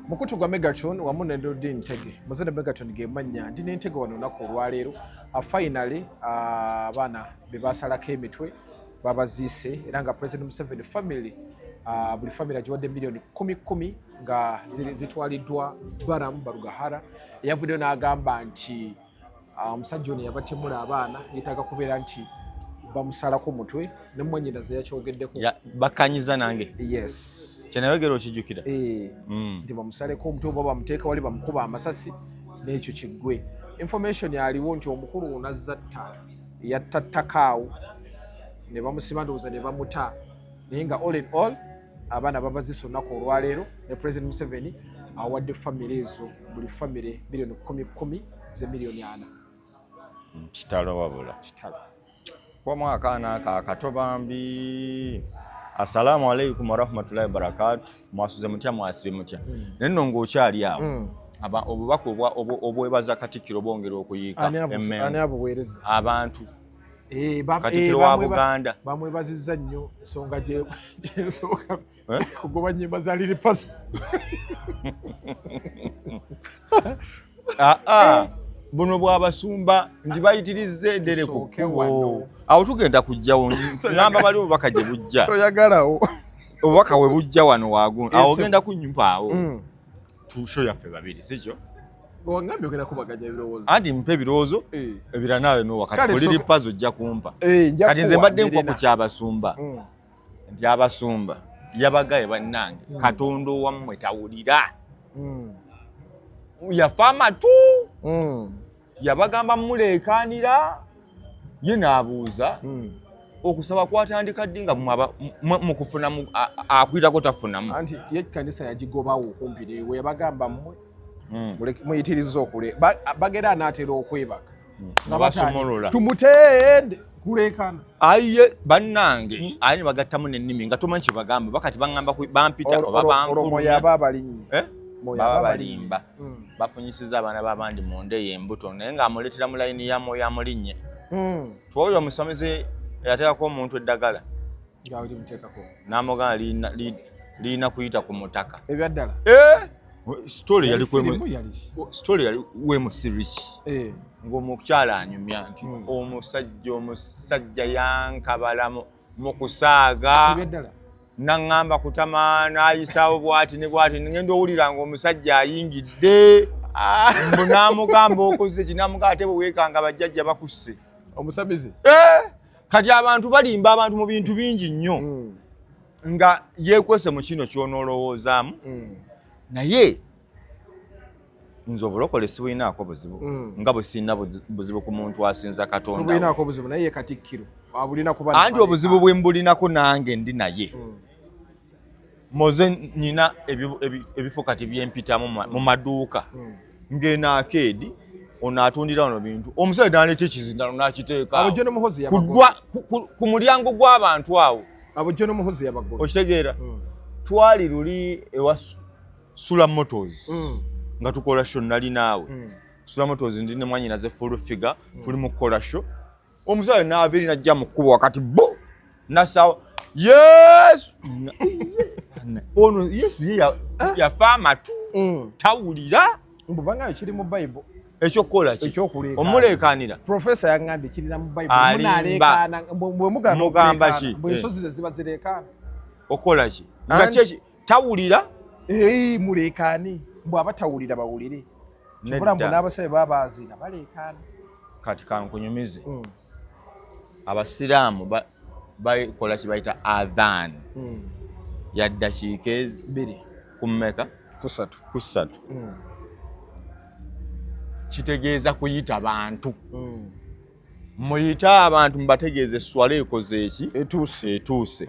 Mukutu gwa Megatron wamu ne Nurdin Ntege. Muzadde Megatron ge mannya ndi ne Ntege wano olunaku olwaleero. Finally abaana be basalako emitwe babaziise era nga President Museveni family buli family agiwadde miliyoni kumi kumi nga zitwaliddwa Balaam Barugahara eyavuddeyo n'agamba nti omusajja ono yabatemula abaana yeetaaga kubeera nti bamusalako mutwe ne mwannyinaze yakyogeddeko. Bakkanyiza nange. Yes. Kyenayogera okijjukira. Nti bamusaleko omutwe oba bamuteeka wali bamukuba amasasi n'ekyo kiggwe. Information aliwo nti omukulu ono azzatta yattattakaawo ne bamusiba ndowooza ne bamuta, naye nga all in all abaana babazisa olunaku olwaleero ne President Museveni awadde famire ezo buli famire miliyoni kumi kumi ze miliyoni 40. Kitalo wabula. Kitalo. Kwamu akaana ako akato bambi. Assalamu alaikum warahmatullahi wabarakatu. Mwasuze mutya, mwasibe mutya? Naye nno ng'okyali awo, obubaka obwebaza Katikkiro bwongera okuyiika. Ani abuweereza? Abantu. Katikkiro wa Buganda. Bamwebazizza nnyo ensonga gyensooka kugoba nnyimba za Lil Pazo. Aa, buno bwabasumba nti bayitirizza eddere ku kkubo. Awo tugenda kujjawo, ngamba bali obubaka gye bujja. Toyagalawo. Obubaka we bujja wano wagu awo ogenda kunyumpa awo. Show yaffe babiri, sikyo? Wangambye ogenda kubaganya ebirowoozo. Anti mpa ebirowoozo ebirala naawe nowa. Kati oliri Pazo ojja kumpa. Kati nze mbadde nkwa ku kyabasumba nti abasumba yabagaye bannange, Katonda owammwe tawulira, yafa amatu. Yabagamba muleekaanira, ye n'abuuza okusaba kwatandika ddi nga mukufunamu akwirako tafunamu? Anti ye ekkanisa yagigobawo okumpi newe yabagamba mmwe muyitiriza okule bagera anaatera okwebaka nga basumulula. Tumutende kuleekana. Aye bannange, aye ne bagattamu n'ennimi nga tomanyi kye bagamba. Bakati baŋŋamba bampita oba banfulumya. Yaba abalinnye. Baba balimba, bafunyisiza abaana b'abandi munda eyo embuto, naye ng'amuleetera mu layini ya mwoyo amulinnye. Twoyo omusamize eyateekako omuntu eddagala n'amugamba lirina kuyita ku mutaka. Ebyaddala. Story yali story yali wemusiriki ng'omukyala anyumya nti omusajja yankabala mu kusaaga naŋŋamba kutama n'ayisaawo bwati ne bwati, ngenda owulira ng'omusajja ayingidde, mbu n'amugamba okoze ki, n'amugamba ate bwe weekanga bajjajja bakusse. Omusamize. Kati abantu balimba abantu mu bintu bingi nnyo nga yeekwese mu kino ky'onoolowoozaamu, naye nze obulokole sibulinaako buzibu nga bwe sirina buzibu ku muntu asinza Katonda. Tobulinaako buzibu, naye ye Katikkiro abulina kuba. Anti obuzibu bwe mbulinako nange ndi naye moze nina ebifo kati byempitamu mu maduuka ng'eno arcade ono atundira wano bintu, omusajja naleeta ekizindalo n'akiteeka ku mulyango gw'abantu awo. Abo General Muhoozi yabagoba. Okitegeera? Twali luli ewa Sula Motors nga tukola show, nali naawe. Sula Motors, ndi ne mwanyinaze Full Figure, tuli mu kukola show, omusajja n'ava eri najja mu kkubo wakati bo nasawo Yesu. Ono Yesu ye yafa amatu, tawulira. Mbu bangaye kiri mu Bible. Ekyokukola ki? Ekyokuleekaana. Omuleekaanira. Profesa yaŋŋambye kirina mu Bible. Alimba. Munaleekaana bwe mugaana Mugamba okuleekaana, ki? bwe ensozi ze ziba zireekaana. Okola ki nga kyeki tawulira? Ee, muleekaane mbwe abatawulira bawulire. Kibula mbu Nedda. n'abasabe baba baziina baleekaana. Kati kankunyumize, abasiraamu bakola kye bayita adhan ya ddakiika ezi 2. Ku mmeka? Kusatu. Ku ssatu. Kitegeeza kuyita bantu, muyite abantu mubategeeze eswala ekoze eki? Etuuse. Etuuse.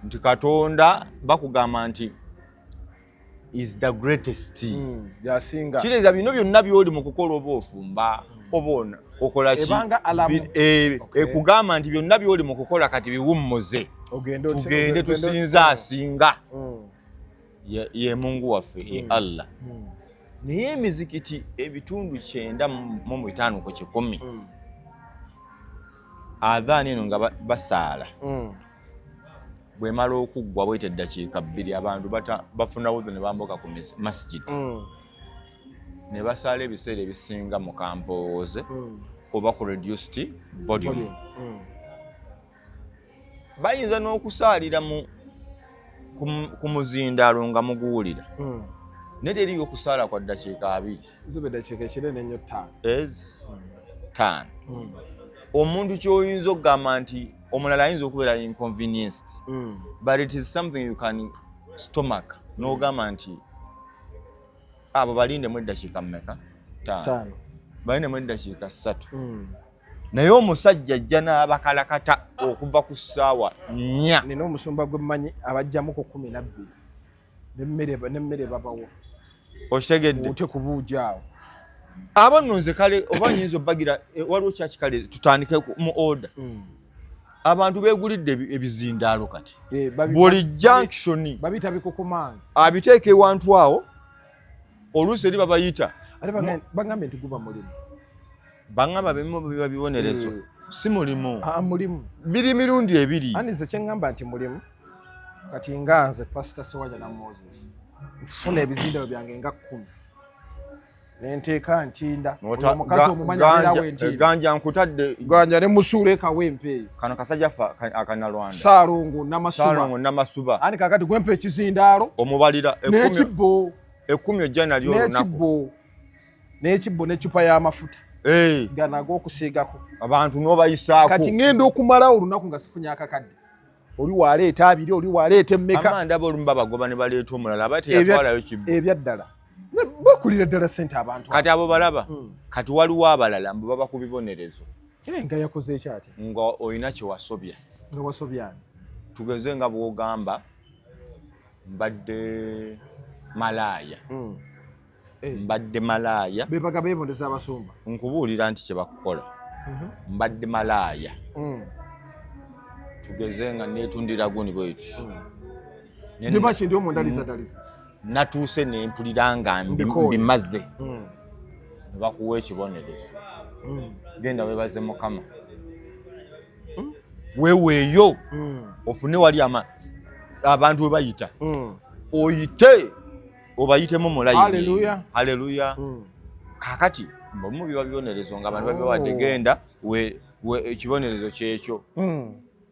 Nti Katonda bakugamba nti is the greatest. Yasinga. Kitegeeza bino byonna byoli mu kukola, oba ofumba oba okola ki, Ebanga alarm. Ekugamba nti byonna byoli mu kukola kati biwummuze, ogende tugende tusinze asinga. Ye Mungu waffe, ye Allah. Naye emizikiti ebitundu 95%, adhaani eno nga basaala. Bwemala okuggwa bwete eddakiika 2, abantu bafuna wuzu ne bambuka ku masjid ne basaala. Ebiseera ebisinga mu kampowooze oba ku reduced volume. Bayinza n'okusaalira ku muzindaalo nga muguwulira, naye teriyo okusaala kwa ddakiika 20. Ziba eddakiika ekinene ennyo 5. Ez 5. Omuntu kyoyinza okugamba nti omulala ayinza okubeera inconvenienced, but it is something you can stomach, n'ogamba nti abo balindemu eddakiika mmeka? 5. 5. Balindemu eddakiika 3. Naye omusajja ajja n'abakalakata okuva ku ssaawa 4. Nina omusumba gwe mmanyi abajjamu ku 12 nemmere babawa. Okitegedde? Ute ku buugi awo. Abo nno nze kale oba nyinza obbagira waliwo kyaki, kale tutandike mu order. Abantu beegulidde ebizindaalo kati. Buli junction Babiyita bikukumaange. Abiteeka ewantu awo, oluusi eri babayita. Ate bagambye nti guba mulimu. Baŋŋamba bimu biba bibonerezo. Si mulimu. Aa, mulimu. Biri mirundi ebiri. Andi nze kyeŋŋamba nti mulimu. Kati nga nze Pasita Sewanyana Moses, nfuna ebizindalo byange nga 10, nenteeka Ntinda. Oyo omukazi omumanyi abeerawo Entinda. Ganja nkutadde. Ganja ne musuula ekawempe eyo. Kano kasajja fa akanalwanda. Saalongo Namasuba. Saalongo Namasuba. Ani kakati gwempa ekizindaalo Omubalira 10. N'ekibbo. 10 ojja nalyo olunaku. N'ekibbo n'eccupa y'amafuta gano ag'okusiigako. Abantu n'obayisaako. Kati ŋŋenda okumalawo olunaku nga sifunye akakadde, oli waleeta 20, oli waleeta emmeka. Ama ndaba olumu babagoba ne baleeta omulala aba teyatwalayo kibbo. Ebyaddala bakulira ddala sente abantu. Kati abo balaba. Kati waliwo abalala mbu baba ku bibonerezo. Nga yakoze ekyati? Nga olina kyewasobya. Nga wasobyani? Tugeze nga bwogamba mbadde malaaya. Mbadde malaaya. Bebaga bebondeza abasumba. Nkubuulira nti kyebakukola, mbadde malaaya, tugeze nga netundira gundi bweti. Ndibaki ndi omundalizadaliza. Natuuse nempulira nga Mbikooye. mbimaze, ne bakuwa ekibonerezo, genda webaze Mukama, weeweeyo ofune wali abantu we bayita, oyite obayitemu mulayini. Hallelujah. Haleluya. Kakati mbamu biba bibonerezo nga abantu babiwadde. Genda ekibonerezo kyekyo,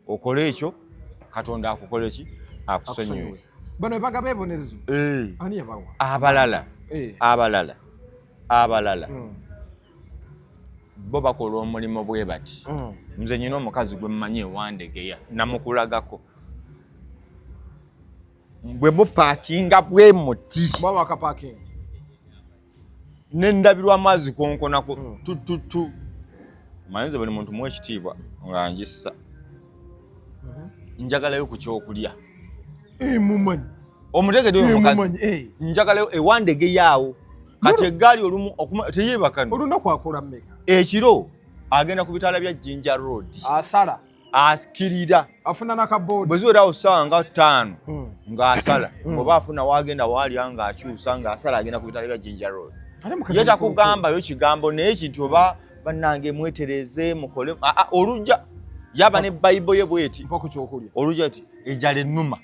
okole ekyo, Katonda akukole ki? Akusonyiwe. Bano bebaga bebonerezo. Ani yabawa? Abalala abalala bo bakola omulimu bwe bati. Nze nyina omukazi gwe mmanyi ewandegeya, namukulagako, bwe mupaakinga bwe muti. Baba wakapakinga. Nendabirwamu azikonkonako tututu. Manyize buli muntu muwa ekitiibwa nga ngissa, njagalayo ku kyokulya. Mumanyi. Omutegedde oyo omukazi? Mumanyi. Njagalayo ewandegeya awo. Kati eggaali olumu teyeebaka no. Olunaku akola mmeka? Ekiro agenda ku bitaala bya Jinja Road. Asala. Akirira. Afuna nakaboodi. Bwe ziwerawo ssaawa nga 5 ng'asala, oba afuna wagenda waalya ng'akyusa ng'asala agenda ku bitaala bya Jinja Road. Ate mukazi Ye takugambayo kigambo, naye kinti oba bannange mwetereze mukole. Aa, olujja yaba ne bayibo ye bweti. Mpa ku kyokulya. Olujja ti enjala ennuma.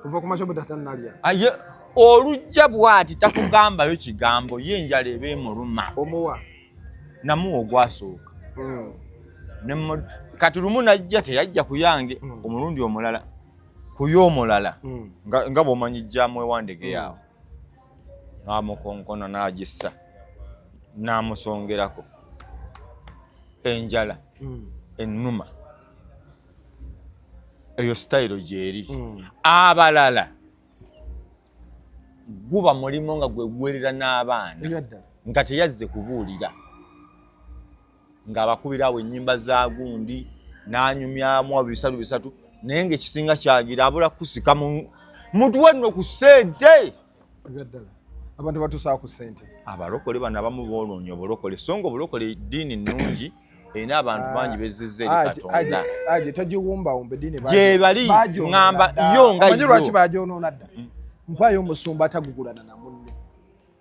Kuva ku makya obudde tannalya. Aye olujja bwati takugambayo kigambo, ye enjala eba emuluma. Omuwa? Namuwa ogwasooka. Kati lumu najja, teyajja ku yange, omulundi omulala ku y'omulala, nga bw'omanyi jjaamu ewandege awo, n'amukonkona n'agissa n'amusongerako, enjala ennuma. Eyo sitayiro gyeri. Abalala guba mulimu nga gwe gwerera n'abaana. Ebyaddala. Nga teyazze kubuulira, ng'abakubira awo ennyimba za gundi n'anyumyamu abo bisatu bisatu, naye ng'ekisinga kyagira abula kusika mutuwe nno ku ssente. Ebyaddala abantu batusaako ku ssente. Abalokole bano abamu boonoonya obulokole, so nga obulokole ddiini nnungi erina abantu bangi bezzizza eri Katonda. Aje togiwumbawumba eddiini. Gye bali, Bagyonoona ŋŋamba dda. yo nga Omanyi yo. lwaki bagyonoona dda? Mpaayo omusumba atagugulana na munne.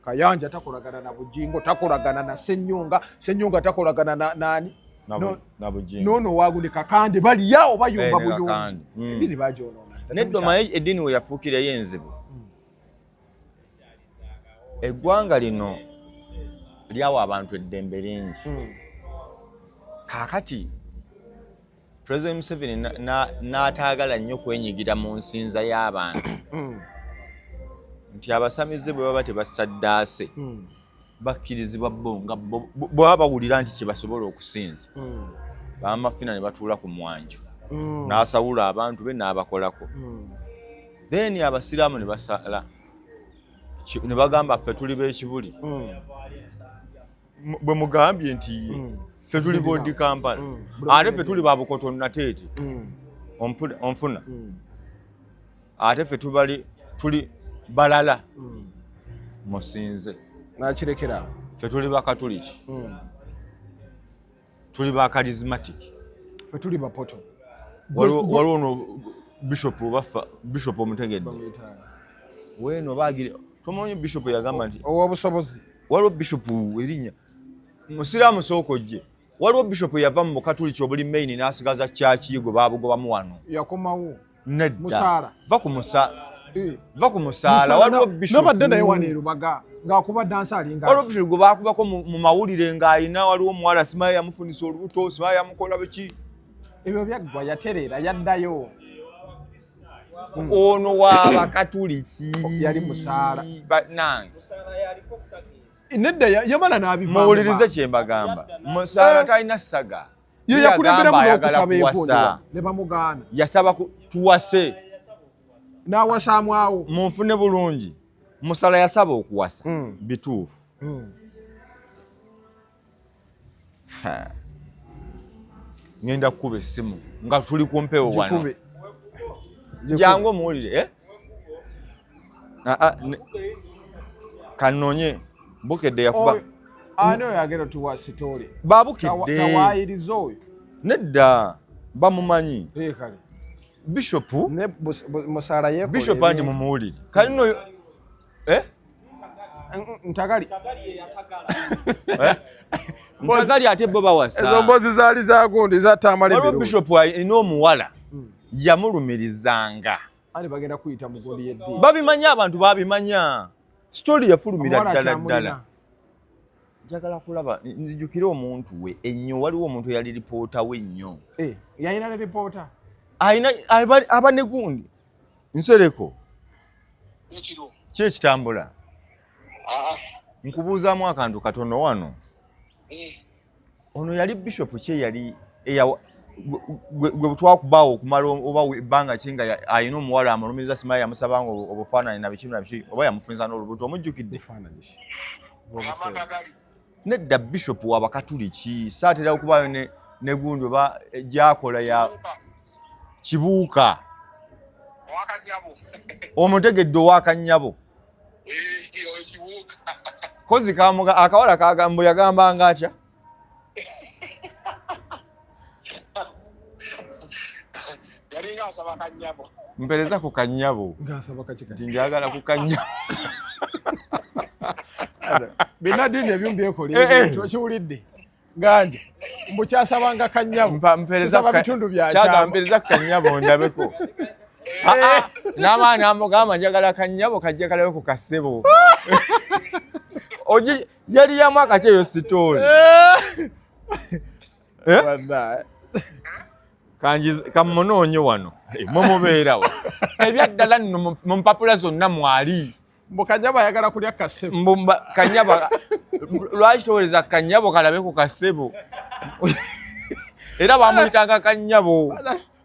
Kayanja takolagana na Bujingo, takolagana na Senyonga, Senyonga takolagana na nani. Nono wagundi Kakande balya oba yumba eh, buyumba. Eddiini bagyonoona. Nedda omanyi eddiini we yafuukireyo enzibu. Eggwanga lino lyawa abantu eddembe lingi. Kaakati President Museveni n'ataagala nnyo kwenyigira mu nsinza y'abantu nti abasamize bwe baba tebasaddaase bakkirizibwa bo nga bwe baba bawulira nti kye basobola okusinza. Bamafina ne batuula ku mwanjo n'asawula abantu be n'abakolako. Then abasiraamu ne basala ne bagamba ffe tuli b'ekibuli. Bwe mugambye nti ye ffe tuli bodi Kampala ate ffe tuli babukoto nateete onfuna ate ffe tubali tuli balala musinze nakirekera ffe tuli bakatuliki tuli ba charismatic ffe tuli bapoto. Waliwo ono bishop obafa bishop omutegedde weeno baagire tomanyi bishop yagamba nti owobusobozi. Waliwo bishop erinnya musiraamu sooka ojje. Waliwo bishop yava mu bukatuliki obuli main n'asigaza kyaki ye gwe baabugobamu wano yakomawo nedda va ku musa va ku musaala. Waliwo bishop nobadde naye wano e Lubaga ng'akuba dansi alinga waliwo bishop gwe baakubako mu mawulire ng'ayina waliwo omuwala simaye yamufunisa olubuto simaye yamukola biki ebyo byaggwa yatereera yaddayo. Ono w'abakatuliki yali musaala bannange nedda yamala n'abivaamu. Muwulirize kye mbagamba, musaala talina ssaga. Ye yakulemberamu n'okusaba enkundi ne bamugaana. Yasaba tuwase n'awasaamu awo. Munfune bulungi, musala yasaba okuwasa bituufu. Ngenda kukuba essimu nga tuli ku mpewo wano. Jangu omuwulire. Kanonye Bukedde yakuba ani oyo agenda tuwa sitole Babukedde tawaayiriza oyo nedda bamumanyi kale Bishop ne Musala yekola Bishop andi mumuwulire kali no Ntagali Ntagali ate bo bawasa ezo mbozi zaali zagundi zatamala. Waliwo Bishop alina omuwala yamulumirizanga ani bagenda kuyita mugundi yeddi babimanya abantu babimanya story yafulumira ddala ddala. Njagala kulaba nzijukire omuntu we ennyo. Waliwo omuntu eyali ripoota we ennyo. Yalina ne ripoota alina aba ne gundi Nsereko ki ekitambula nkubuuzaamu akantu katono wano. Ono yali bishop ki eyali gwe twakubaawo okumala oba ebbanga ki nga alina omuwala amulumiriza simaye yamusabanga obufaananyi na biki na biki oba yamufunza n'olubuto omujjukidde? Nedda bishop w'abakatuliki saatera okubaayo ne gundi oba gyakola ya Kibuuka omutegedde owakanyabo kozi kamuga akawala kagambo yagambanga atya mpereza ku kanyabo nti njagala ku kanyabo. Binadini ebyumbi byekola ebintu okiwulidde ganje mbu kyasabanga kanyabo mpereza bitundu bya kyama mpereza kanyabo ndabeko n'abaana amugamba njagala kanyabo kajja kalabe ku kasebo. Oji yali ya mwaka ki eyo sitooli? Kamunoonye wano mumubeerawo ebyaddala nno mu mpapula zonna mwali. Mbu kanyabo ayagala kulya kasebo. Mbu kanyabo lwaki towereza kanyabo kalabe ku kasebo? Era bamuyitanga kanyabo.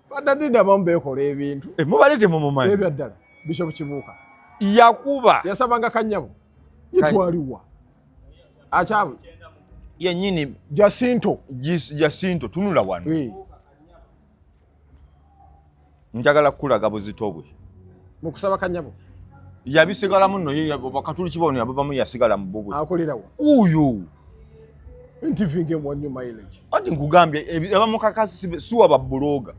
Badadinda abamu beekola ebintu. Mubale temumumanyi. Ebyaddala Bishop Kibuuka yakuba yasabanga kanyabo yetwaliwa akyabwe yennyini Jacinto Jacinto tunula wano. Njagala kukulaga buzito bwe mu kusaba kanyabo yabisigalamu nno ye bakatuliki bono yabavamu yasigala mu bubwe akolerawo uyo NTV ng'emuwa nnyo mileage. Anti nkugambye abamukakasi siwa babuloga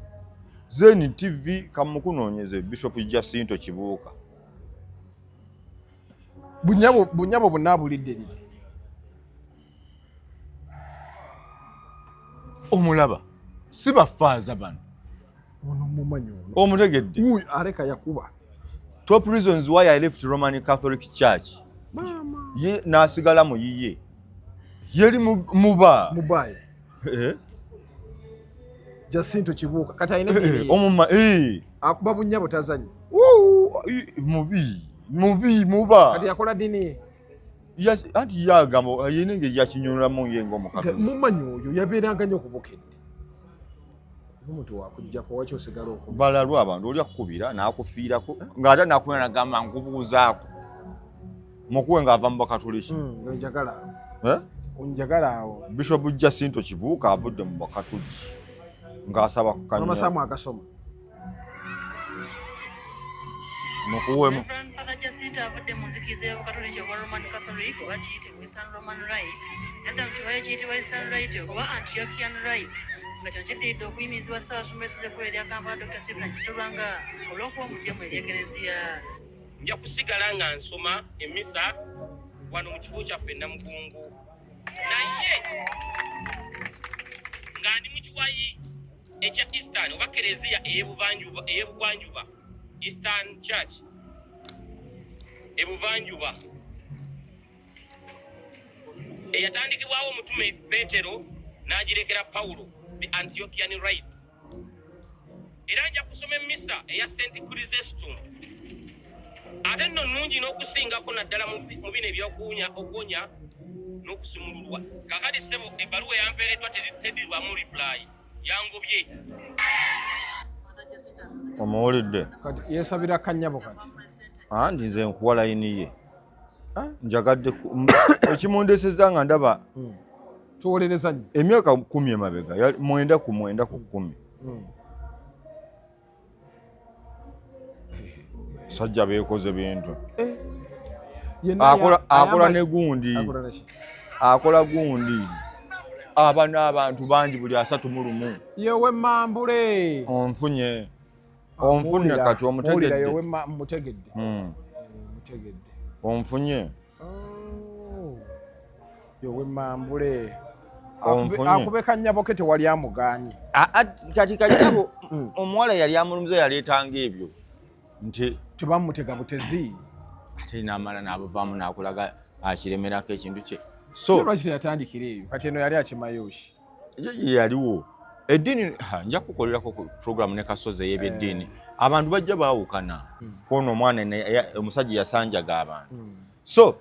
Zen TV kamukunoonyeze Bishop Jacinto Kibuuka. Bunyabo bonna abulidde liri. Omulaba si bafaaza bano. Ono mumanyi ono. Omutegedde. Wuuyo aleka yakuba. Top reasons why I left Roman Catholic Church. Maama. Ye n'asigala mu yiye. Yeri muba. Mubaye. Eh? Jacinto Kibuuka kati alina eddiini ye. Omuma eh. Akuba bunnyabo tazannya. Wuu, mubi. Mubi muba. Kati yakola ddiini ye. Yes, anti ye agamba yina engeri gyakinyonolamu ye ng'omukatoliki. Mumanyi oyo yabeeranga nnyo ku Bukedde. Omuntu wakujjako waki osigala okubisa? Balalu abantu oli akukubira n'akufiirako ng'ate nakubira nagamba nkubuuzaako. Mukuwe ng'ava mu Bakatoliki. Onjagala awo. Eh? Onjagala awo. Bishop Jacinto Kibuuka avudde mu Bakatoliki ng'asaba ku kanya. Amasaamu agasoma. Mukuwemu. Reverend Father Jacinto avudde mu nzikiriza y'Obukatoliki obwa Roman Catholic oba kiyite Western Roman Rite nadda mu kiwayi ekiyitibwa Eastern Rite oba Antiochian Rite nga kino kiddiridde okuyimirizibwa Ssaabasumba w'essaza ekkulu erya Kampala Dr. Cyprian Kizito Lwanga olw'okuba omujeemu eri Ekereziya. Nja kusigala nga nsoma emmisa wano mu kifo kyaffe Namugongo, naye nga ndi mu kiwayi ekya Eastern oba Kereziya ey'ebugwanjuba, Eastern Church ebuvanjuba, eyatandikibwawo omutume Petero n'agirekera Pawulo, the Antiochian Rite. Era nja kusoma emmisa eya St Chrysostom, ate nno nnungi n'okusingako naddala mu bino eby'okuwunya, okuwonya n'okusumululwa. Kakati ssebo, ebbaluwa eyampeereddwa tedirwamu reply, yangobye. Omuwulidde? Kati yeesabira kannyabo kati. Anti nze nkuwa layini ye. Njagadde ekimundesezza nga ndaba. Tuwolereza nnyo. Emyaka 10 emabega, yali 9 ku 9 ku 10. Sajja beekoze bintu. Yenna Akola ne gundi. Akola ne ki? Akola gundi. Aba n'abantu bangi buli 31. Yewe mambule. Onfunye. Onfunye Muwulira, kati omutegedde. muwulira, yewe mutegedde. Mutegedde. Onfunye. Oh. Yewe mambule. Onfunye. Akube kannyabo ke tewali amuganye. Kati kannyabo, omuwala yali amulumiza yaleetanga ebyo. Nti tebamutega butezi. Ate n'amala n'abuvaamu n'akulaga akiremerako ekintu kye. So, lwaki teyatandikira eyo? Kati eno yali akimayooshi. Ye yaliwo. Eddiini, nja kukolerako ku program ne Kasozi ey'ebyeddiini. Abantu bajja baawukana. Kwono omwana omusajja yasanjaga abantu. So,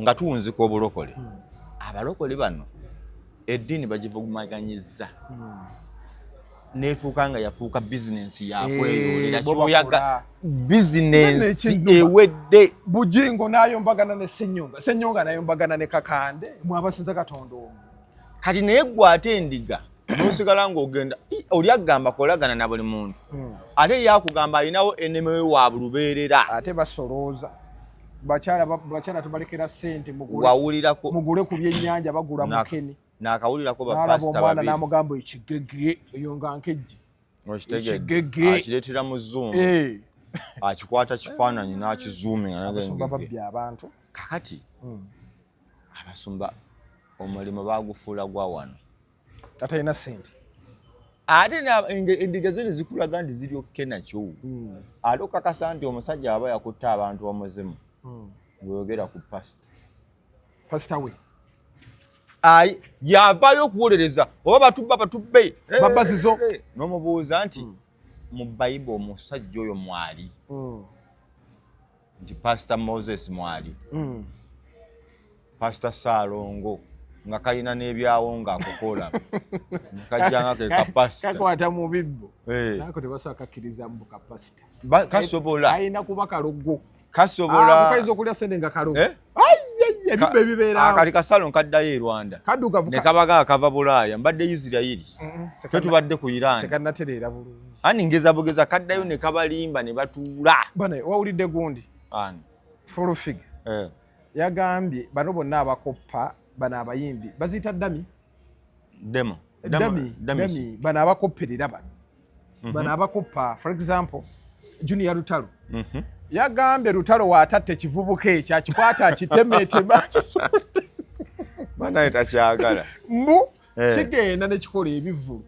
nga tuwunzika obulokole. Abalokole bano eddiini bagivumaganyizza. Neefuuka nga yafuuka bizinensi yakweyoolera. Bo Kyoyaga bakola. bizinensi Nene ekidduma. ewedde. Bujingo n'ayombagana ne Ssenyonga, Ssenyonga n'ayombagana ne Kakande, mwabasinza Katonda omu. Kati naye ggwe ate endiga n'osigala ng'ogenda, oli agamba kolagana na buli muntu. Ate ye akugamba alinawo enemy we wa bulubeerera. Ate basolooza. Bakyala tubalekera ssente Wawulirako. mugule ku byennyanja bagula mukene. Naakawulirako ba N'alaba pastor omwana babiri. n'amugamba ekigege, eyo nga nkejje. Okitegedde. Ekigege. Akireetera mu Zoom. Akikwata kifaananyi n'akizuuminga n'agamba Abasumba engege. babbye abantu. Kakati, abasumba omulimu baagufuula gwa wano. Atalina ssente. Ate endiga zo ne zikulaga nti ziri okke nakyo. Ate okakasa nti omusajja aba yakutta abantu omuzimu. Bw'oyogera ku pasita. Pasita we. Ayi, yavaayo okuwolereza oba batubba batubbe. Babba zizo. N'omubuuza nti mu Bible omusajja oyo mwali. Nti Pastor Moses mwali. Pastor Ssalongo nga kalina n'ebyawo ng'akokola. Kajjanga ke ka pastor. Kakwata mu bibbo. Nako tebasobola kakkiriza mbu ka pastor. Kasobola. Kalina kuba kalogo. Kasobola. Kayinza okulya ssente nga kalogo. Ai, ai, ebibbo ebibeerawo. Kali kasalo nkaddayo e Rwanda. Kadduka vuka. Ne kabaga akava Bulaaya, mbadde Isirayiri. Ffe tubadde ku Iran. Tekannatereera bulungi. Ani ngeza bugeza kaddayo ne kabalimba ne batuula. Bane, wawulidde gundi? Ani? Full figure. Yagambye bano bonna abakoppa bano abayimbi baziyita dummy? Demo. Dummy, Dummy. dummy. Bano abakopperera bano. Bano abakoppa, for example, Junior Lutalo. Yagambye Lutalo w'atatta ekivubuka ekyo akikwata akitemeetema akisudde. Banaye takyagala. Mbu Kigenda nekikola ebivvulu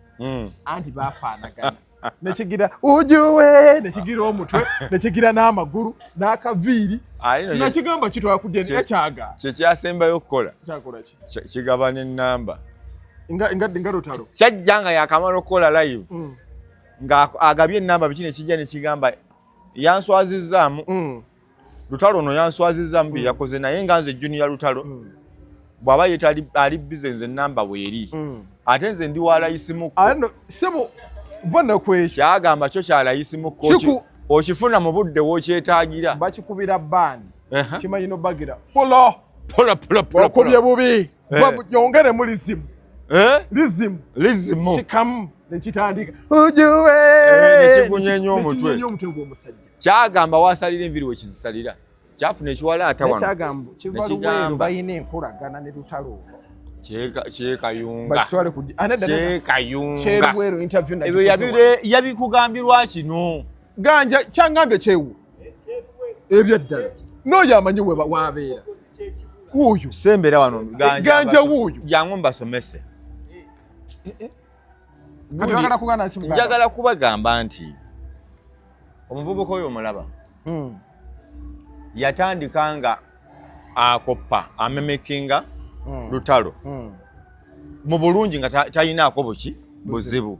anti bafaanagana nekigira ujuwe nekigira omutwe nekigira n'amagulu n'akaviiri nakigamba kitwala ku DNA kyagaana. Kyekyasembayo okukola. Kyakola ki? Kigabana ennamba. Nga Lutalo. Kyajja nga yakamala okukola live nga agabye ennamba biki nekijja nekigamba yanswazizzaamu Lutalo ono yanswazizzaamu bye yakoze naye nga nze Junior Lutalo bw'aba ye ali busy nze ennamba weeri ate nze ndi wa layisi mukko. Sebo va nakwekyo. Kyagamba kyo kya layisi mukko okifuna mu budde w'okyetaagira. Bakikubira baani kimanyi nobagira polo pola pola pola wakubye bubi yongere mu lizimu lizimu lizimu sikamu nekitandika ujuwe nekigunyenya omutwe nekinyenya omutwe gw'omusajja. Kyagamba wasalira enviiri wekizisalira kyafuna ekiwalaata wano. Kyagamba kiva Luweero balina enkolagana ne Lutalo olwo. Kyekayunga bakitwale ku kyekayunga kyeruweero interview ebyo yabikugambirwa kino ganja kyangambye kyewu ebyo ddala n'oyo amanyi we wabeera wuuyo sembera wano ganja wuuyo jangu mbasomese. Njagala kubagamba nti omuvubuka oyo omulaba yatandika nga akoppa amemekinga Lutalo mu bulungi nga talinaako buki buzibu.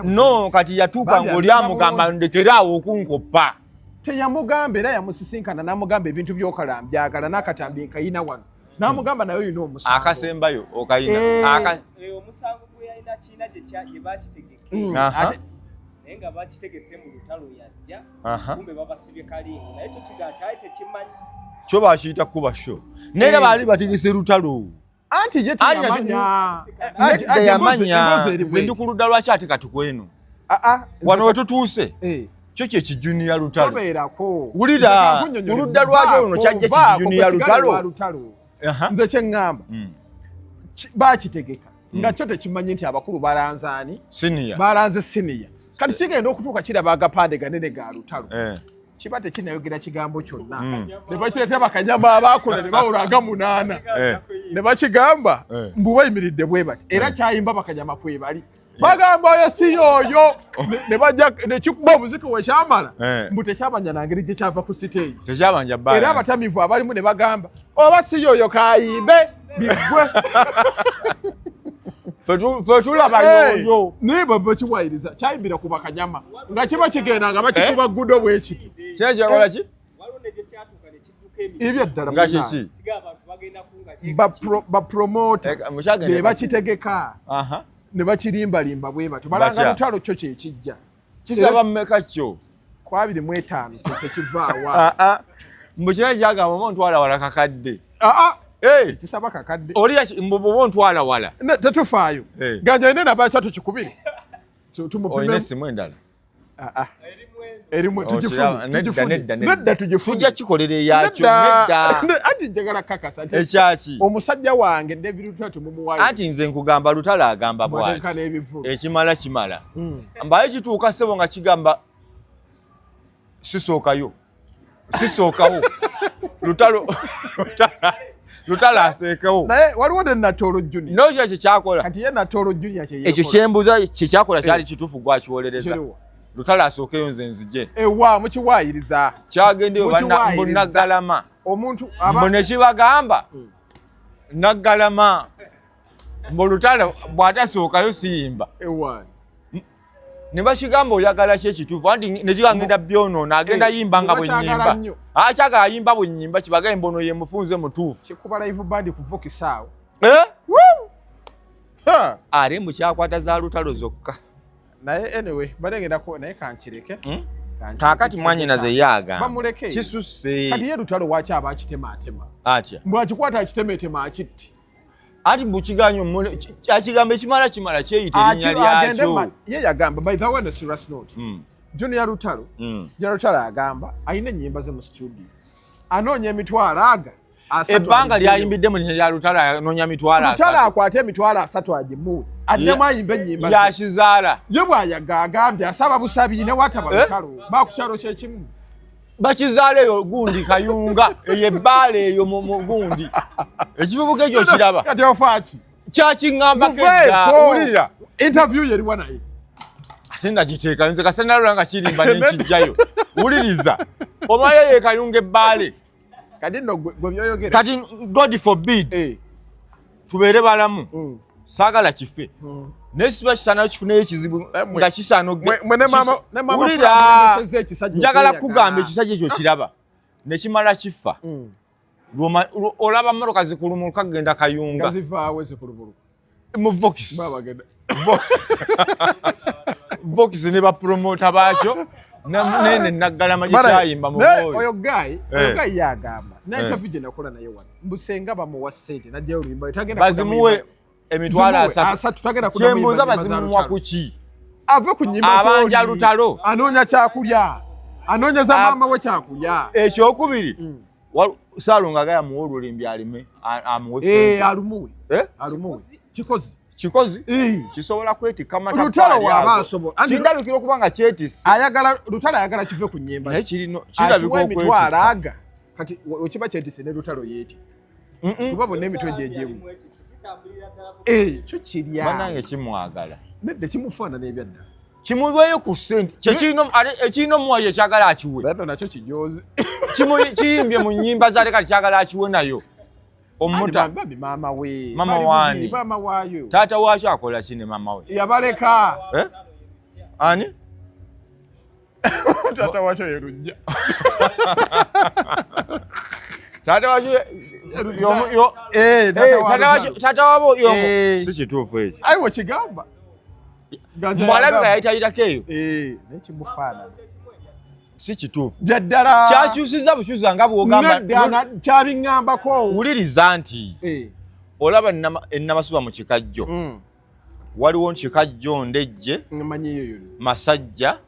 No kati yatuuka ng'oli amugamba ndekeraawo okunkoppa. Teyamugamba era yamusisinkana n'amugamba ebintu by'okola mbyagala n'akatambi nkayina wano n'amugamba naye olina omusango akasembayo okayina omusango gwe yalina kiina gye bakitegeke naye nga bakitegese mu Lutalo yajja kumbe babasibye kalingo naye kyo kiga kyali tekimanyi kyo bakiyita kuba sho naye era baali bategese Lutalo anti ye teyamanya yamanya nze ndi ku ludda lwaki ate kati kweno wano wetutuuse kyo kye kijuniya Lutalo wulira ku ludda lwakyo luno kyajja kijuniya Lutalo. Nze kye ŋŋamba bakitegeka nga kyo tekimanyi nti abakulu balanzaani balanze siniya kati kigenda okutuuka kiraba agapande ganene ga Lutalo kiba tekinayogera kigambo kyonna ne bakireeta bakanyama abaakula ne bawula aga 8 ne bakigamba mbu bayimiridde bwe bati era kyayimba bakanyama kwe bali bagamba oyo si yoyo ne bajja ne kikuba omuziki we kyamala mbu tekyabanja na ngeri gye kyava ku siteegi era abatamivu abalimu ne bagamba oba si yoyo kayimbe biggwe fe tulaba yoyo naye bakiwayiriza kyayimbira ku bakanyama nga kiba kigenda nga bakikuba gudo bwe kiti kyakola ki ebyo ddala nga kiki bapromota be bakitegeka ne bakirimbalimba bwe batyo balanga Lutalo kyo kyekijja kisaba mmeka kyo ku 25 kyose kivaawa mbu kina kyagamba oba ontwala wala kakadde kisaba kakadde oli mbu oba ontwala wala tetufaayo ganja ine nabakya tukikubire olina essimu endala erimu tugifune tugifune tujja kikolera eyakyo nedda anti njagala kakasa nti ekyaki omusajja wange David Lutalo tumumuwayo anti nze nkugamba Lutalo agamba bwati ekimala kimala mbaye kituuka ssebo nga kigamba sisookayo sisookawo Lutalo Lutalo aseekewo naye waliwo ne Natoolo Junior nokyo kyekyakola kati ye Natoolo Junior ekyo kyembuuza kyekyakola kyali kituufu gwakiwolereza Lutalo asookeyo nze nzije ewa mukiwaayiriza kyagendeyo mbu Naggalama omuntu mbu ne kibagamba Naggalama mbu Lutalo bw'atasookayo siyimba ne bakigamba oyagala ki ekituufu anti ne kigamba ngenda byonoona agenda yimba nga bwe nnyimba akyagala ayimba bwe nnyimba kibagambe mbono ye mufunze mutuufu kikuba live band kuvukisaawo ate mbu kyakwata za Lutalo zokka naye anyway balengerako naye kankireke kaakati mwannyinaze ye agamba bamuleke kisusse kati ye Lutalo waki aba akitemaatema atya mbu akikwata akitemeetema akitti anti mbu kiganyo akigamba ekimala kimala kyeyita erinnya lyakyo ye yagamba by the way on a serious note Junior Lutalo Junior Lutalo agamba alina ennyimba ze mu studio anoonya emitwalo aga ebbanga lyayimbidde mu linnya lya Lutalo anoonya mitwalo asatu Lutalo akwate emitwalo 3 agimuwe addemu ayimbe ennyimba yakizaala ye bw'ayaga agambye asaba busabi ne wataba Lutalo bakukyalo kyekimu. Bakizaala eyo gundi Kayunga, eyo ebbaala eyo mu gundi. Ekivubuka ekyo kiraba. Kati ofaaki? Kyakiŋŋambako edda. Wulira. Interview yeriwa naye. Ate nagiteeka nze kasita nalula nga kirimba ne nkijjayo. Wuliriza. Omanyi eyo Kayunga ebbaale. Kati nno gwe byoyogera. Kati God forbid. Eh. Tubeere balamu. Saagala kife. Naye siba kisaana kifuneyo ekizibu eh, nga kisaana wulira. Njagala kugamba ekisajja ekyo kiraba. Ne kimala kifa. Olaba mmotoka zikulumuluka kugenda Kayunga. Nga zivaawo zikulumuluka. Mu Vox. Vox ne bapromota baakyo. Nene Naggalama gye kyayimba mu mwoyo. Oyo guy, oyo guy yagamba. Na interview gye nakola naye wano. Mbu senga bamuwa ssente n'aggyayo oluyimba. Tagenda bazimuwe emitwalo asatu. Tagenda kuddamu Kyembuuza bazimuwa ku ki? Ave ku nnyimba Abanja lutalo. Anoonya kyakulya. Anoonyeza maama we kyakulya. Ekyokubiri. Saalongo agaya muwe olulimbi alime amuwe ssente. Alumuwe. Alumuwe. Kikozi. Kikozi? Kisobola kwetikka amataffaali Lutalo w'aba asobola. Kindabikira okuba nga kyetisse. Ayagala Lutalo ayagala kive ku nnyimba. Naye kirino kirabika okwetikka. Aga. Kati okiba kyetisse ne Lutalo yeetikka. Kuba bonna emitwe gye gimu. Kyo kirya. Bannange kimwagala. Nedda kimufaanana ebyaddala. Kimuweeyo ku ssente. Kye kirina ate ekirina omuwa ye kyagala akiwe. Bado nakyo kijoozi. Kiyimbye mu nnyimba ze ate kati kyagala akiwe nayo. Omuta. Bambi maama we. Maama waani? Maama waayo. Taata waakyo akola ki ne maama we? Yabaleka. Ani? Taata waakyo ye Lujja. Taata waakyo yo taata waabo yomu. Si kituufu ekyo. Ayi wekigamba. Mbwalabika yayitayitako eyo. Naye kimufaanana. Si kituufu. Byaddala. Kyakyusiza bukyusa nga bw'ogamba. Nedda kyabiŋŋambako. Wuliriza nti olaba ennamasuba mu Kikajjo. Waliwo Kikajjo, Ndejje, Masajja.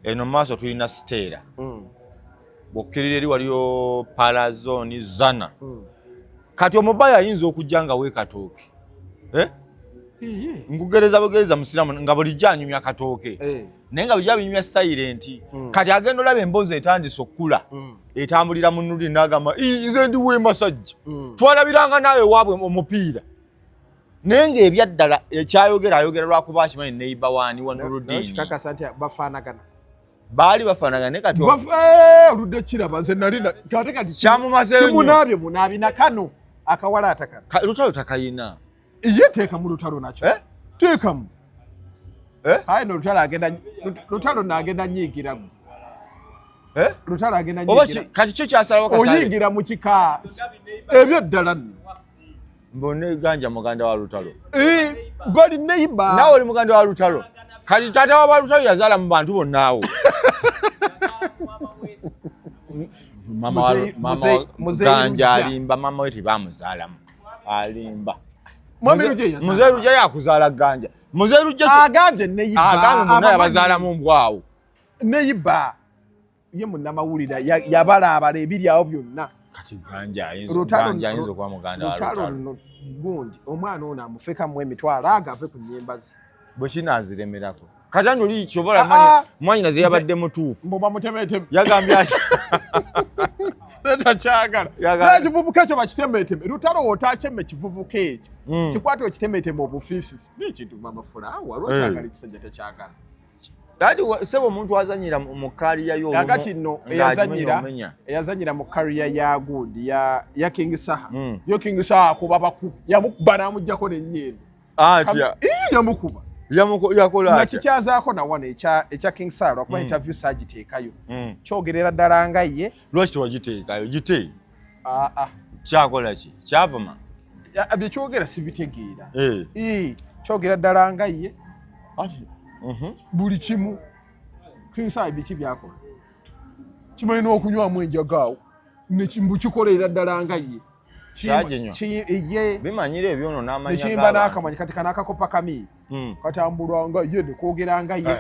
Eno maaso tulina Siteera. Bw'okkirira eri waliyo Palazoni, Zana. Kati omubaya ayinza okujja nga weekatooke. Nkugereza bugereza musiraamu nga bulijjo anyumya katooke. Naye nga bulijjo abinyumya silent. Kati agenda olaba emboozi etandise okukula. Etambulira mu Nudi n'agamba, nze ndi w'e Masajja. Twalabiranga naawe waabwe omupiira. Naye ng'ebyaddala ekyayogera ayogera lwakuba akimanyi neighbor waani wa Nurudini. Kikakasa nti bafaanagana. Baali bafaanagana naye kati oludde kiraba nze nali ate kati kyamumazeeyo nnyo. Kimunaabye munaabi na kano akawala atakano. Lutalo takayina. Ye teekamu Lutalo nakyo. Teekamu. Aye no Lutalo agenda Lutalo n'agenda nyiigira gwe. Lutalo agenda nyiigira. Kati kyo kyasalawo kasale. Oyingira mu kika. Ebyo ddala nno. Mbone Ganja muganda wa Lutalo. Bali neighbor. Nawe oli muganda wa Lutalo. Kati taata wa Lutalo yazaala mu bantu bonna awo. Mama Ganja alimba, mama we tebamuzaalamu. Alimba. Muzeeyi Lujja yakuzaala Ganja. Muzeeyi Lujja agambye neighbor. Agambye bonna yabazaalamu mbwawo. Neighbor. Ye munnamawulire yabalaabala ebiri awo byonna. Kati Ganja ayinza okuba muganda wa Lutalo. Gundi omwana ono amufekamu emitwalo ago ave ku nnyimba ze. Bwe kinaaziremerako. Kati anti oli kyobola mwannyinaze yabadde mutuufu. Mbu bamutemeeteme. Yagambye ati. Takyagala. Naye ekivubuka ekyo bakitemeeteme. Lutalo w'otakyemme kivubuka ekyo. Kikwate okitemeeteme obufiififi. N'ekintu Mama Fulawa lw'okyagala ekisajja tekyagala. Kati sebo omuntu azanyira mu career yo kakati nno eyazanyira mu career ya gundi ya King Saha. Yo King Saha akuba baku yamukuba n'amuggyako n'ennyendo. Atya. Yamukuba. Yakola atya. Nakikyazaako na wano ekya King Saha lwakuba interview saagiteekayo. Kyogerera ddala nga ye. Lwaki tewagiteekayo? Gite. Kyakola ki? Kyavuma? Bye kyogera sibitegeera. Kyogera ddala nga ye. Buli kimu King Saha biki byakola kimanyi n'okunywamu enjaga awo mbu kikolera ddala nga ye. Bimanyire ebyono n'amanya nekiyimba n'akamanyi kati kano akakopa kami katambulwa nga ye nekwogera nga ye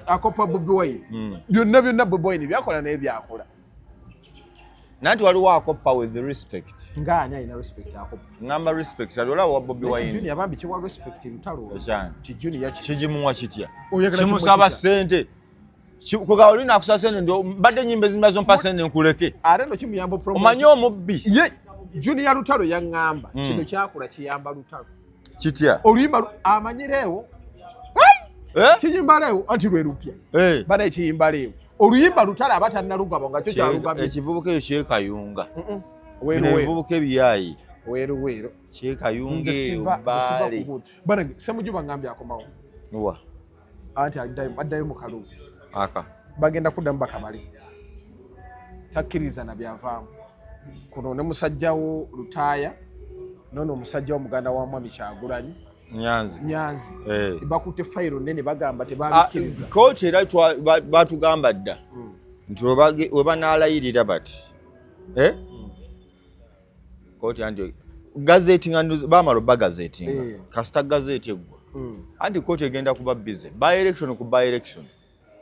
akopa Bobi Wine byonna byonna Bobi Wine byakola naye byakola. Nanti waliwo akoppa with respect. Nga ani alina respect akoppa? Ngamba respect kati olaba wa Bobi Wine. Junior bambi kiwa respect lutalo. Ekyani? Ki Junior ki? Kigimuwa kitya? Oyagala Kimusaba ssente. Kuga oli nakusaba sente ndi mbadde nyimba ezinyumba zompa sente nkuleke. Ate no kimuyamba promote. Omanyi omubbi. Ye Junior Lutalo yaŋŋamba kino kyakula kiyamba Lutalo. Kitya? Oluyimba amanyireewo. Eh? Kiyimba leewo anti lwe lupya. Eh. Bana ekiyimba leewo. Oluyimba Lutalo aba tannalugaba nga kyo kyalugabye. Ekivubuka ekyo kyekayunga. Weeru Bino weeru. ebivubuka ebiyaayi. Weeru weeru. Kyekayunga Nze eyo siva bbaale. kubuuza. Bana Ssemuju bangambye akomawo. Wa? Anti addayo mu kalulu. Aka. Bagenda kuddamu bakabale. Takkiriza na byavaamu. Kuno ne musajjawo Lutaaya, nono omusajja wo muganda wa Mwami Kyagulanyi. Nyanzi. Nyanzi. Eh. Bakutte fayiro nnene bagamba tebabikkiriza. Kooti era batugamba dda nti we banaalayirira bati. Eh? Kooti anti gazeti nga bamala obba gazeti nga kasita gazeti eggwa. Anti kooti egenda kuba busy. By election ku by election.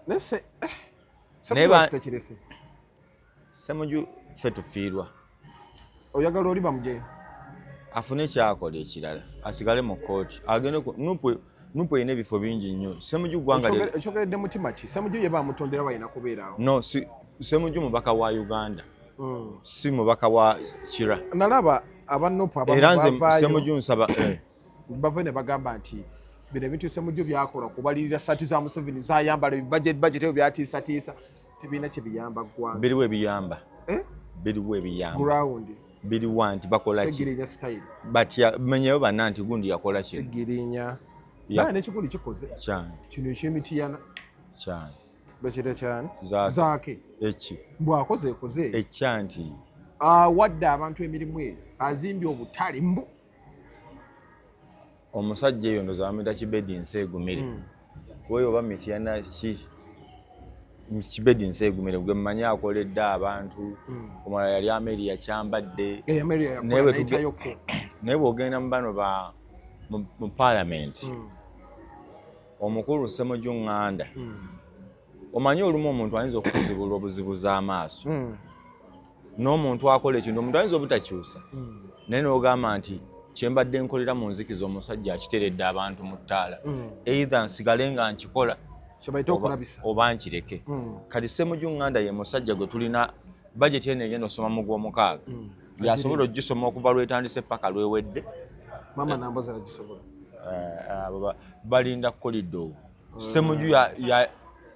Nese Naye Ssemuju ffe tufiirwa. Oyagala oli bamujeyo? Afune kyakola ekirala asigale mu kkooti agende ku Nupu erina ebifo bingi nnyo. Ssemuju ggwanga Ekyogeredde mutima ki? Ssemuju ye bamutondera balina kubeerawo. No, si Ssemuju mubaka wa Uganda. Si mubaka wa Kira. Nalaba aba Nupu abamu Era nze bavaayo. Ssemuju nsaba Bava ne bagamba nti bino ebintu Ssemuju byakola kubalirira saati za Museveni zayambala budget budget ebyo byatiisatiisa tebirina kye biyamba ggwanga. Biriwo ebiyamba. Eh? Biriwo ebiyamba. Ground. Biriwa nti bakola ki? Segirinya style. Batya menyeyo banna nti gundi yakola kino. Segirinya. Naye n'ekikundi kikoze. Kyani. Kino eky'emitiyana. Kyani. Bakiyita kyani? Zaake. Zaake. Eki. Mbw'akoze ekoze. Ekya nti. Awadde abantu emirimu eyo. Azimbye obutale mbu. Omusajja eyo ndowooza bamuyita Kibedi Nseegumire. Weeyo oba Mitiyana ki? Kibedi Nseegumire gwe mmanyi akoledde abantu. Omulala yali Amelia Kyambadde. Amelia yakola n'ayitayokko. Naye bw'ogenda mu bano ba mu paalamenti. Omukulu Ssemuju Nganda. Omanyi olumu omuntu ayinza okukuzibula obuzibu z'amaaso. N'omuntu akola ekintu omuntu ayinza obutakyusa. Naye n'ogamba nti kye mbadde nkolera mu nzikiza omusajja akiteredde abantu mu ttaala. Either nsigale nga nkikola oba nkireke. Kati Ssemuju Nganda ye musajja gwe tulina budget eno egenda osoma mu gw'omukaaga. Yasobola ogisoma okuva lwetandise paka lwewedde. Mama Namboza nagisobola. Balinda kkoliddo. Ssemuju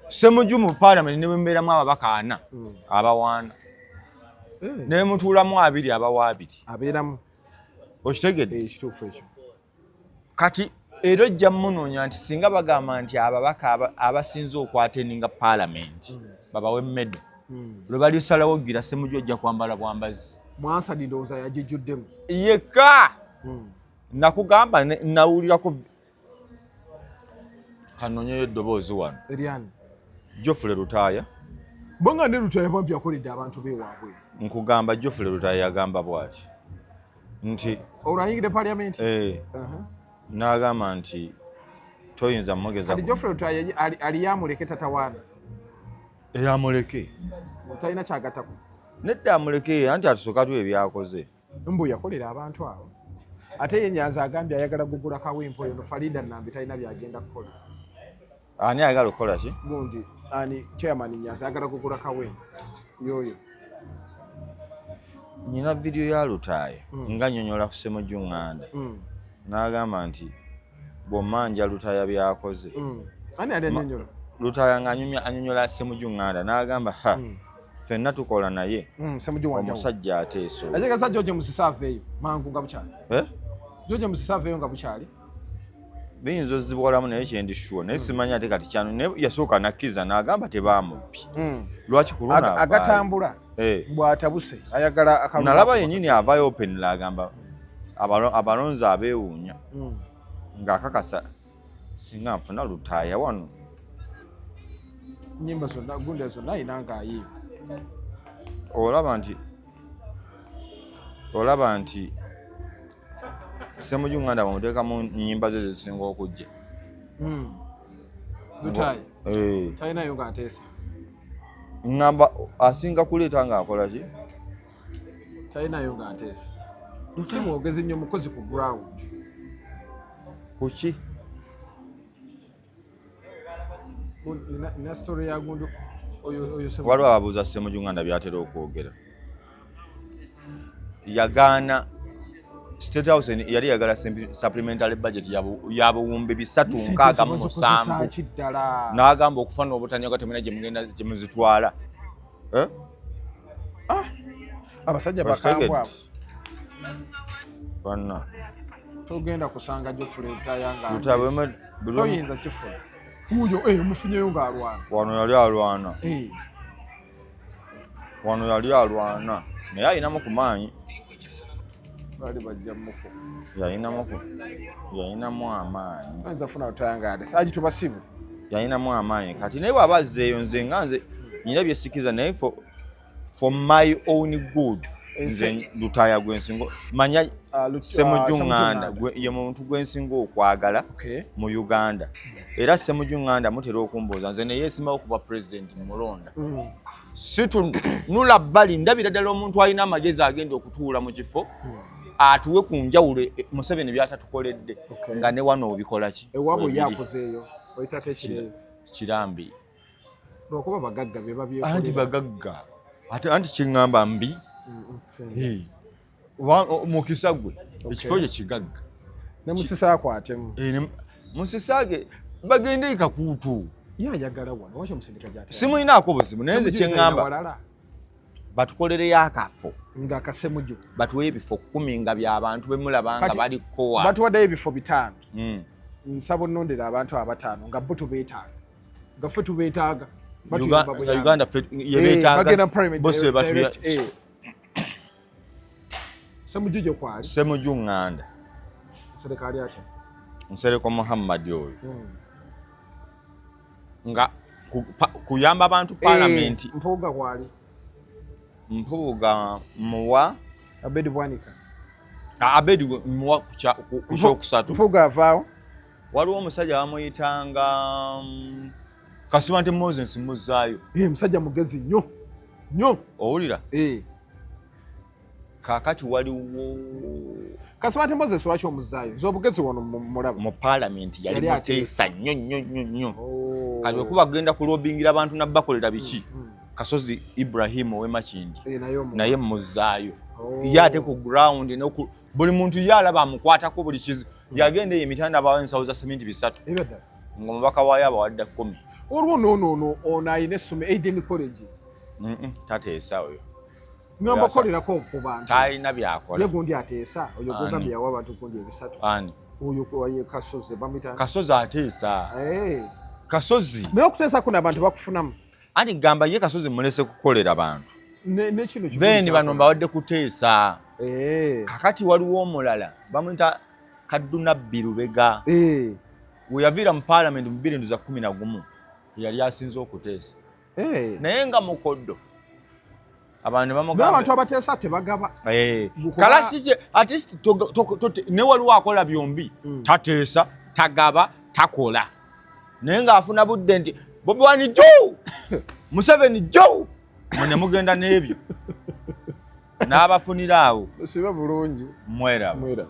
Ssemuju mu parliament ne bwembeeramu ababaka ana abawaana. Ne mutuulamu abiri abawa abiri. Abeeramu. Okitegedde? Ekituufu ekyo. Kati era ojja munoonya nti singa bagamba nti ababaka abasinze okwateninga parliament babawe medal. Lwe balisalawo gira Ssemuju ojja kwambala bwambazi. Mwansa ndowooza yagijjuddemu. Yekka. Nakugamba nawulirako kanoonyeyo eddoboozi wano. Eryani? Geoffrey Lutaaya. Bwanga ne Lutaaya bambi akoledde abantu beewaabwe. Nkugamba Geoffrey Lutaaya yagamba bw'ati nti olwo ayingidde parliament. N'agamba nti toyinza mugeza. Kati Geoffrey Lutaaya ali yamuleke tatawaana. Eyamuleke. Talina kyagattako. Nedda amuleke anti atusooka tuwe byakoze. Mbu yakolera abantu abo. Ate ye Nyanzi agambye ayagala kugula Kawempe oyo no Farida Nambi talina byagenda kukola. Ani ayagala okukola ki? Gundi ani chairman Nyanzi ayagala kugula Kawempe. Yoyo. Nina video ya Lutaaya nga nnyonnyola ku Ssemuju Nganda. N'agamba nti bw'omanja Lutaaya by'akoze. Ani ali annyonnyola? Lutaaya nga annyonnyola Ssemuju Nganda n'agamba ha ffenna tukola naye. Omusajja ateesa. Ategeeza George Musisi aveeyo mangu nga bukyali. George Musisi aveeyo nga bukyali. Biyinza ozibwalamu naye kyendi sure naye simanyi ate kati kyano naye yasooka n'akkiriza n'agamba tebaamubbi. Lwaki ku luno avaayo? Agatambula bw'atabuse ayagala akalulu. Nalaba yennyini avaayo openly agamba abalonzi abeewuunya ng'akakasa singa nfuna Lutaaya wano. Nnyimba zonna gundi zonna alina ng'ayimba. Olaba nti Ssemuju Nganda bamuteeka mu nnyimba ze zisinga okujja. Lutaaya. Talinayo ng'ateesa. Ngamba asinga kuleeta ng'akola ki? Talinayo ng'ateesa. Si mwogezi nnyo mukozi ku ground. Ku ki? Nina story ya gundu oyo. Waliwo ababuuza Ssemujju Nganda byatera okwogera. Yagaana State House, yali yagala supplementary budget ya 367,000. Kiddala. N'agamba okufa n'obutanyaga temulina gye mugenda gye muzitwala. Eh? Abasajja bakambwe abo. Banna. Togenda kusanga Geoffrey Lutaaya nga Lutaaya toyinza kifuna wuuyo, eh, omufunyeyo ng'alwana. Wano yali alwana. Wano yali alwana naye alinamu ku maanyi. Baali bajja muko. Yalinamu amaanyi. Oyinza funa Lutaaya ng'alese agi tubasibu. Yalinamu amaanyi. Kati naye bw'aba azzeeyo, nze nga nze nyina byesikiza, naye for my own good, nze Lutaaya gwensinga manya. Ssemujju Nganda ye muntu gwensinga okwagala mu Uganda. Era Ssemujju Nganda mutera okumbuuza nze neyeesimawo kuba president mulonda. Situnula bbali, ndabira ddala omuntu alina amagezi agenda okutuula mu kifo atuwe ku njawulo, Museveni byatatukoledde nga ne wano obikola ki. Ewaabwe ye akozeeyo oyitako ekireeyo. Kirambi. Lwakuba bagagga be Anti babyekolera. Bagagga ate anti kiŋŋamba mbi. Hey. Mukisa gwe ekifo kye kigagga. Ne Musisi akwatemu. Eh, Musisaage bagende e Kakuutu. Ye ayagala wano, waki omusindika gy'ate? Simulinaako buzibu, naye nze Ssemujju kyeŋŋamba walala. Batukolereyo akafo. Nga Kasemujju. Batuwe ebifo 10 nga by'abantu bemulaba nga Kati, balikowa. Batuwaddeyo ebifo 5. Nsaba onnondera abantu abataano nga bo tubeetaaga, nga ffe tubeetaaga. Batuyamba Nga buyambi. Uganda ffe Eh, yebeetaaga. bagenda parliament Bo si batuya. direct, eh. Ssemujju gye kwali. Ssemujju Nganda. Nsereko ali atya? Nsereko Muhammad oyo nga kuyamba abantu palamenti. Eh, Mpuuga kwali. Mpuuga muwa. Abedi Bwanika. Abedi muwa ku kyokusatu. Mpuuga avaawo. Waliwo omusajja bamuyitanga Kasibante Moses, muzaayo. Eh, musajja mugezi nnyo nnyo. Owulira? Eh. Kaakati waliwo Kasibante Moses lwaki omuzaayo? Nze obugezi wano mulaba. Mu paalamenti yali Yali muteesa nnyo nnyo nnyo nnyo. Oh. Kati bwekuba kugenda kulobingira abantu nabbakolera biki, Kasozi Ibrahim ow'emakindi. Eh, naye omu. Naye muzaayo. Oh. Ye ate ku ground buli muntu ye alaba amukwatako buli kizi. Yagenda eyo emitanda, abawa ensawo za seminti 300. Ebyo ddala. Ng'omubaka waayo abawadde 10. Olwo noono ono alina essomero Eden College. Tateesa oyo. Ngamba Yasa. kolerako ku bantu. Talina byakola. Ye gundi ateesa oyo. Ani? Gugambye yawa abantu gundi 300. Ani? Oyo oyo Kasozi bamuyita. Kasozi ateesa. Eh. Kasozi. Naye okuteesa kuno abantu bakufunamu. Anti gamba ye Kasozi mulese kukolera bantu. Ne kino kikulu Then kyakola. bano mbawadde kuteesa. Eh. Kakati waliwo omulala bamuyita Kaddunabbi Lubega. Eh. We yaviira mu paalamenti mu 2011 yali asinze okuteesa. Eh. Naye nga mukoddo, abantu ne Naye bamugamba abantu abateesa tebagaba. Eh, Bukuba- kalasi kye at least ne waliwo akola byombi. Tateesa, tagaba, takola, naye ng'afuna budde nti Bobi Wine jo, Museveni jo, mwe ne mugenda n'ebyo n'abafunira awo. Siba bulungi. Mweraba. Mwera.